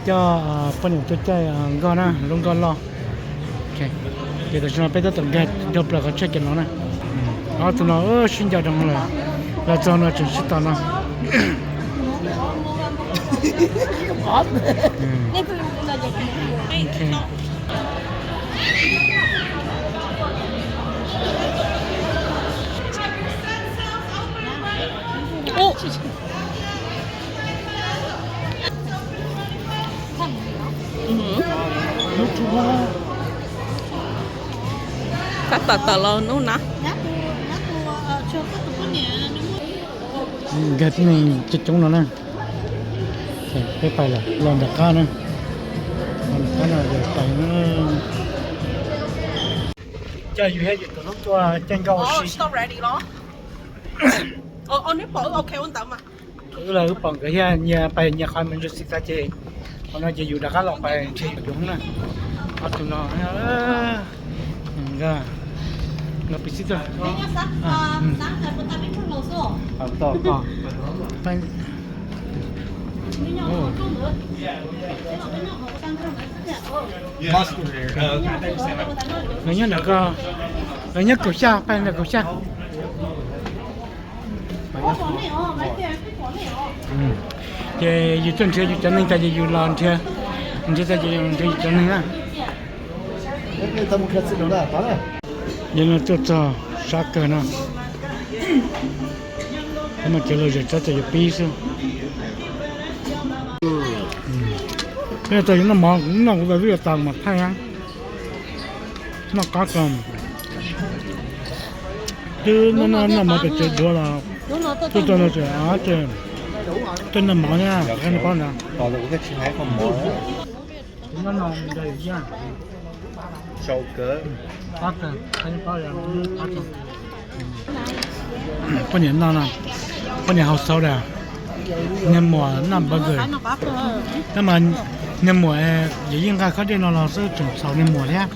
Coj poj niam tuaj caij nkoj na, lub nkoj loj. Ces tam sim no peb tab tom nkag dhau plaws qhov chaw cov no na. Ob tug no sib nco dhau lawm, los txog no tseem sib tos no. Tab tom tawm los hnub no. Nkag tib neeg coob coob no na. Peb pais lawm, los nram qab na. Los nram qab no pais na. Coj yus thiab yus tus hlub tuaj caij nkoj ua si. Wb los wb pom nkawd thiab nyias pais nyias qhov emergency tas ces, qhov no ces yus rov qab los pais nrhiav yus tus hlub na. Ob tug no, nkawd pis xib tuaj. Lawv nyob ntawm ko, lawv nyob kaum xya, pab ntawm kaum xya. Ces yus tuaj nrhiav yus cov neeg tas ces yus los nrhiav, nrhiav tas ces yus nrhiav yus cov neeg na. Yog no tuaj txog sab kawg no, mas cov lus zam txab tas yuav pib xwb. Peb tau yuav noj mov, kuv noj kuv tau twb yuav tas mas thaij na. Noj qab kawg. Twb noj noj mov pem tsev duav los tuaj txog no ces tuaj noj mov thiab, nej paub ntawd. Poj niam no, poj niam haus xauv das, niag muam noj burger. Tab mas niag muam, yog yeej nqa khob dej no los xwb tseem xaus niag muam thiab.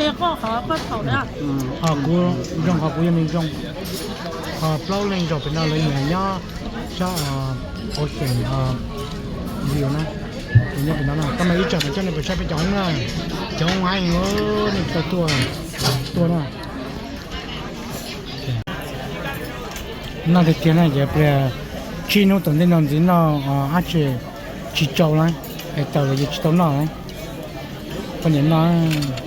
Ho kuv zoo qhov kuv yog neeg zoo, ho plaub leej zaum pem no lawv nyiam nyob sab Ocean View na, nyob pem no na. Tab mas ib tsam no coj nej pem saib peb cov hoob na, cov hoob heev, nej tau tuaj, tuaj na. Noj tiag tiag na, ces pliag tsib hnub tom ntej no ntxiv noj dab tsi tsis tsau na, es taws los yeej tsis tau noj na. Poj niam noj,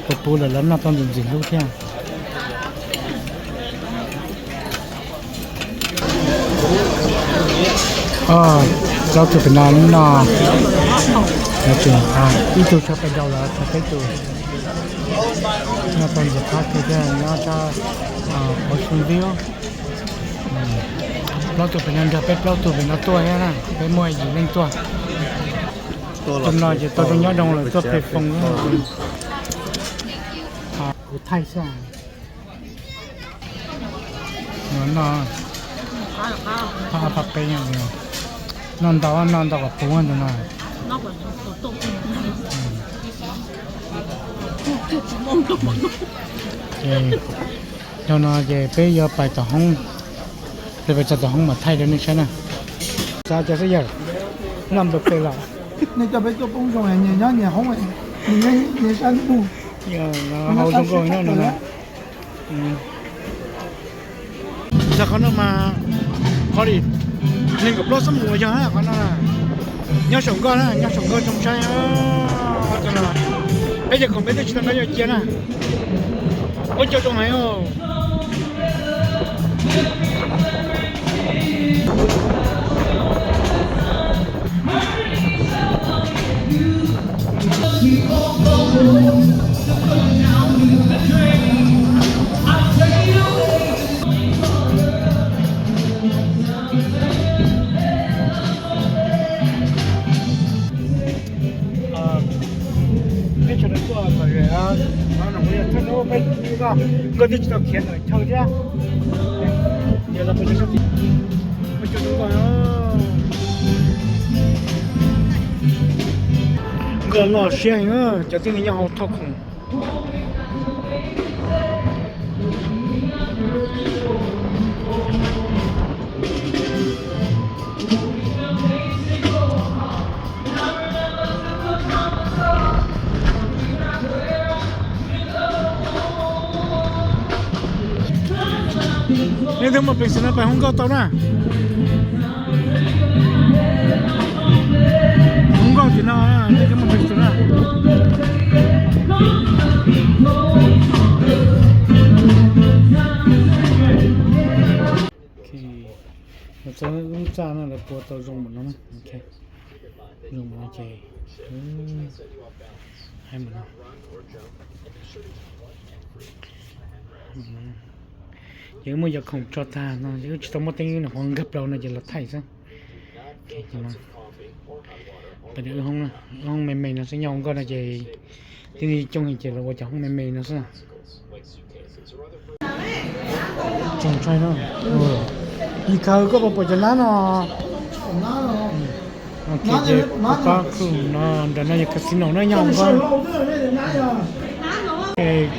puv puv lawm lawv noj tau ntxim ntxim hlub thiab. Plaub tug pem no noj, ib tug tshuav pes rau lawm tshuav peb tug. Noj tau ntxim qab kawg thiab nyob sab Ocean View. Plaub tug pem no nrog peb plaub tug pem no tuaj thiab na, peb muaj yim leej tuaj. Tus no ces tau zoo nyob zoo lawm tuaj phe foo. Kuv thaij xwb. Noj, noj ntau noj ntau kom puv ntawm no. Ces yog no ces peb yuav pais tom hoob, peb pais txog tom hoob mas thaij rau nej saib na. Xav cov xib yawg noj npau pes lawm. Nej coj peb tuaj poob zoo nyias nyob nyias hoob, nyias nyob nyias sab ntuj. Hau zoo nkauj nyob no na. Txog qhov no mas qhov li nees nkaum plaub xab mus yog qhov no. Nyob saum nkoj na, nyob saum nkoj zoo saib. Peb cov khoom peb twb tsis tau nrog yus cia na. Ua cov zoo heev. Peb sawv daws tuaj kom zoo, no kuv yog thawj hnub peb nkoj, nkoj twb tsis tau khiav ntawm chaw thiab. Ces los mus rau sab tid, ua cov zoo nkauj. Nkoj loj siab heev, cov tib neeg nyob hauv thauj khoom. Leej twg muaj peev xwm no pab hu nkauj tau na. Hu nkauj tim no, leej twg muaj peev xwm na. Ok, lawv txoj lub txaj no lawv puas tau zoo npaum no na. Ok, zoo npaum no ces, hais npaum no. Ces muaj yov khoom tso tag no, wb tsis tau muaj teeb, nws qhuav nkag plaws no ces los thaij xwb. Pas tias wb hoob, wb hoob me me no xwb, nyob hauv nkoj no ces tib neeg coob heev ces los ua cov hoob me me no xwb. Tseem tshai no. Yim Khaws, koj puas pom cov nab no? Ok, ces pab khu no, ntawm no yog casino na, nyob hauv nkoj.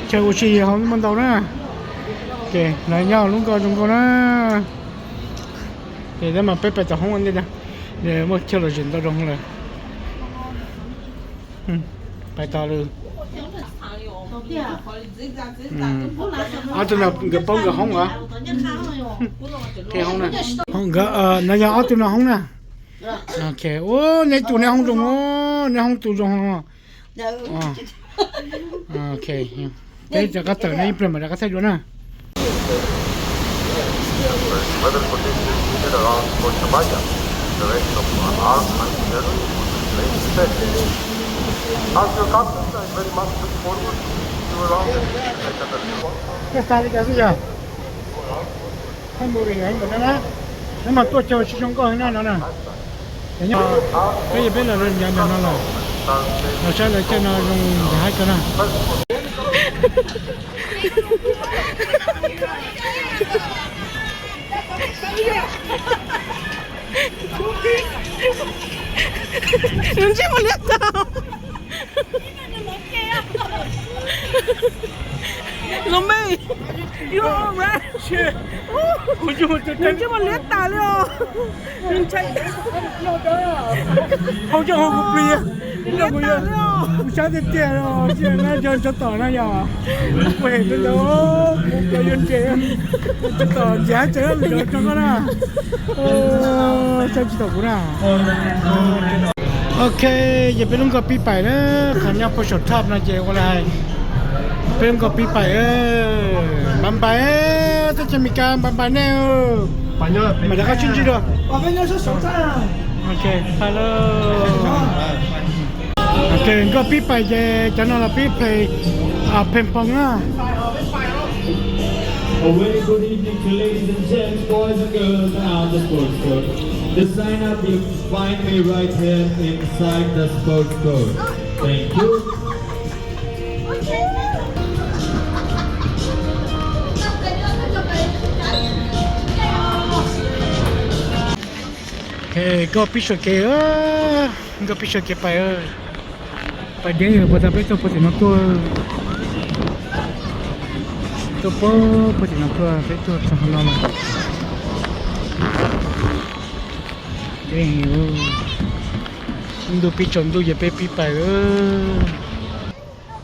Chaw ua si hauv muaj ntau na. Ok, lawv nyob hauv lub nkoj zoo nkauj na. Ces tab mas peb pais tom hoob ua ntej na. Muaj chaw lom zem ntau zoo lawm. Pais tom lawm. Ob tug no nkawd paub nkawd hoob os. Qhia hoob na. Nkawd, no yog ob tug no hoob na. Ok, ua neb tus neb hoob zoo, neb hoob tus zoo. Ok, peb rov qab tawm no ib pliag mam rov qab thaij dua na. Weather conditions needed around Cochabamba. The rest of our plans schedule will be placed safely. As your captain, I very much look forward to meeting you around the city later this month. Peb mas tuaj chaw sib zoo nkauj heev na no na. Peb yog peb los nyob ntawm no lawm, los saib lawv caij no zoo nkauj heev kawg na. Ntsej muag liab tag. Zombie, you alright? Ntsej muag liab tas li os. Hauj coj hauj kuv plig, kuv sab tiag tiag, tsis na cov tsov tom na yog kuv hem ntawd, kuv yuav ntses, tsov tom ntses hab tseem cov tsov koj na. Saib tsis tau kuv na. Ok, ces peb lub nkoj pib pais na, qhov nyob puag saum top no ces ua li hais peb lub nkoj pib pais. Npam npais, teb chaws Amelikas npam npais nej. Mam rov qab sib ntsib dua. Ok, bye lawm. Ok, nkoj pib pais ces cov no los pib play ping pong na. A very good evening to ladies and gents, boys and girls at the sports court. The sign up will find me right here inside the sports court. Thank you. Nkoj pib sua kev, nkoj pib sua kev pais. Pais deb, puas tas peb tuaj puag tim no tuaj, tuaj puag tim no tuaj, peb tuaj txog qhov no lawm. Deb, ntuj pib tsaus ntuj ces peb pib pais.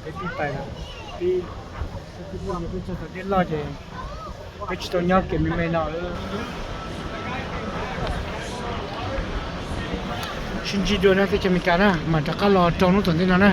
Peb pib pais lawm, peb, peb txog tom dej loj ces peb tsis tau nyob kev me me no. Sib ntsib dua na teb chaws Amelikas na, mam rov qab los rau hnub tom ntej no na.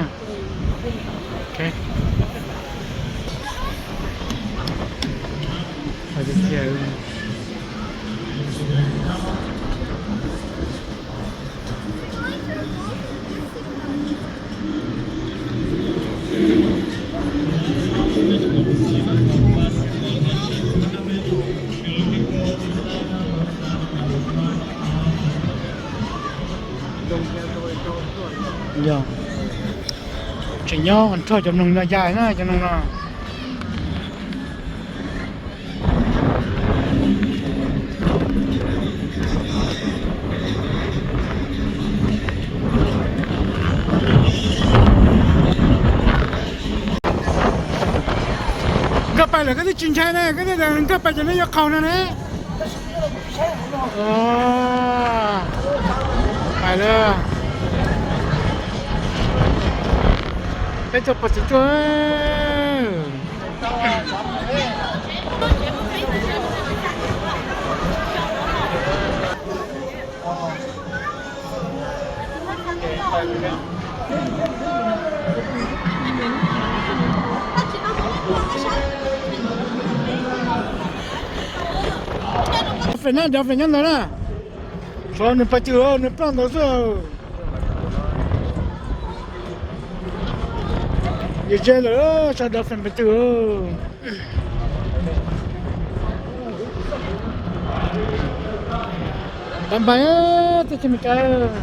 Yog tseem nyob nrog cov noog no ya na, cov noog no. Nkag pais lawm koj twb tsis ntshai ne, koj twb tias nkag pais ces neb yuav qaug no ne. Pais lawm. Peb tuaj puag tim tuaj. Fem na, dov fem nyob ntawd na. Tshuav nws pais twg, nws ploj ntawd xwb. Yus ze lawm, sab dov fem pais twg. Npam npam, teb chaws Amelikas.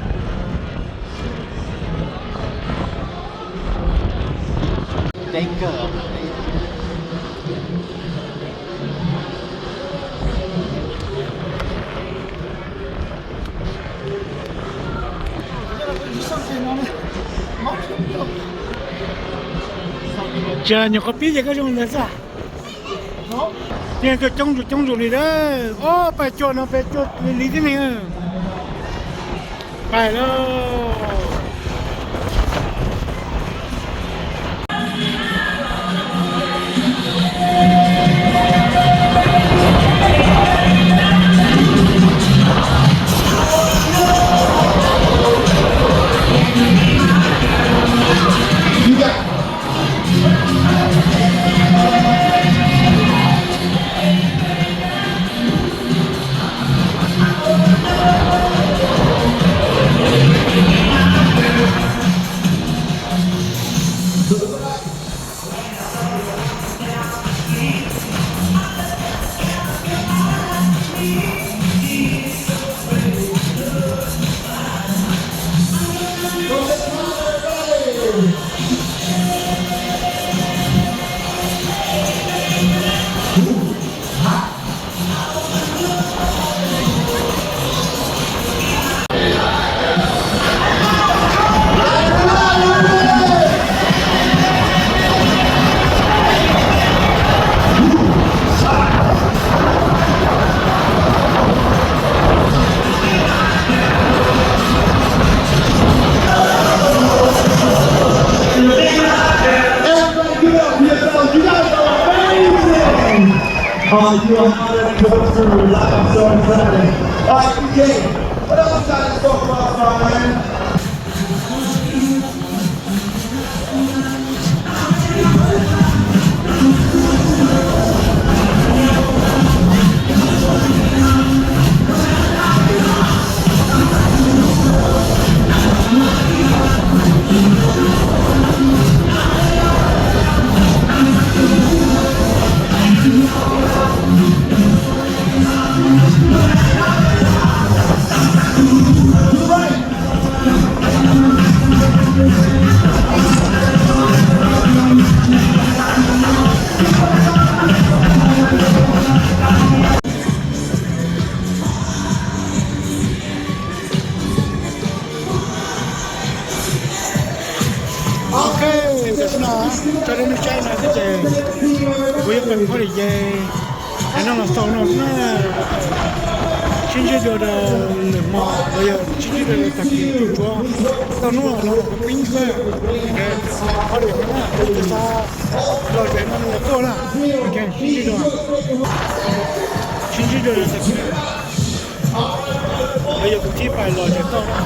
Tsis nyuam qhuav pib ces koj zoo ntawd xwb. Yeej tuaj coob zuj coob zus li lawm, ob peb cuaj no, peb cuaj li li thiab ne. Pais lauj. Everybody give it up for yourselves. You guys are amazing. Oh, you are not even close to life. I'm so excited. All right, D J, what else you got in store for us, my man? Ok, tam sim no tso rau nej saib no xwb ces kuv yuav pais phab lim ces hais no los xaus no xwb na. Sib ntsib dua rau lwm hmo los yog sib ntsib dua rau tag kis tsuj tsuav tau hnub los kuv pib xwb. Ok, phab lim no na, kuv twb xav los zem no los tuaj na. Ok, sib ntsib dua, sib ntsib dua rau tag kis. Los yog kuv thib pais los zem tau na.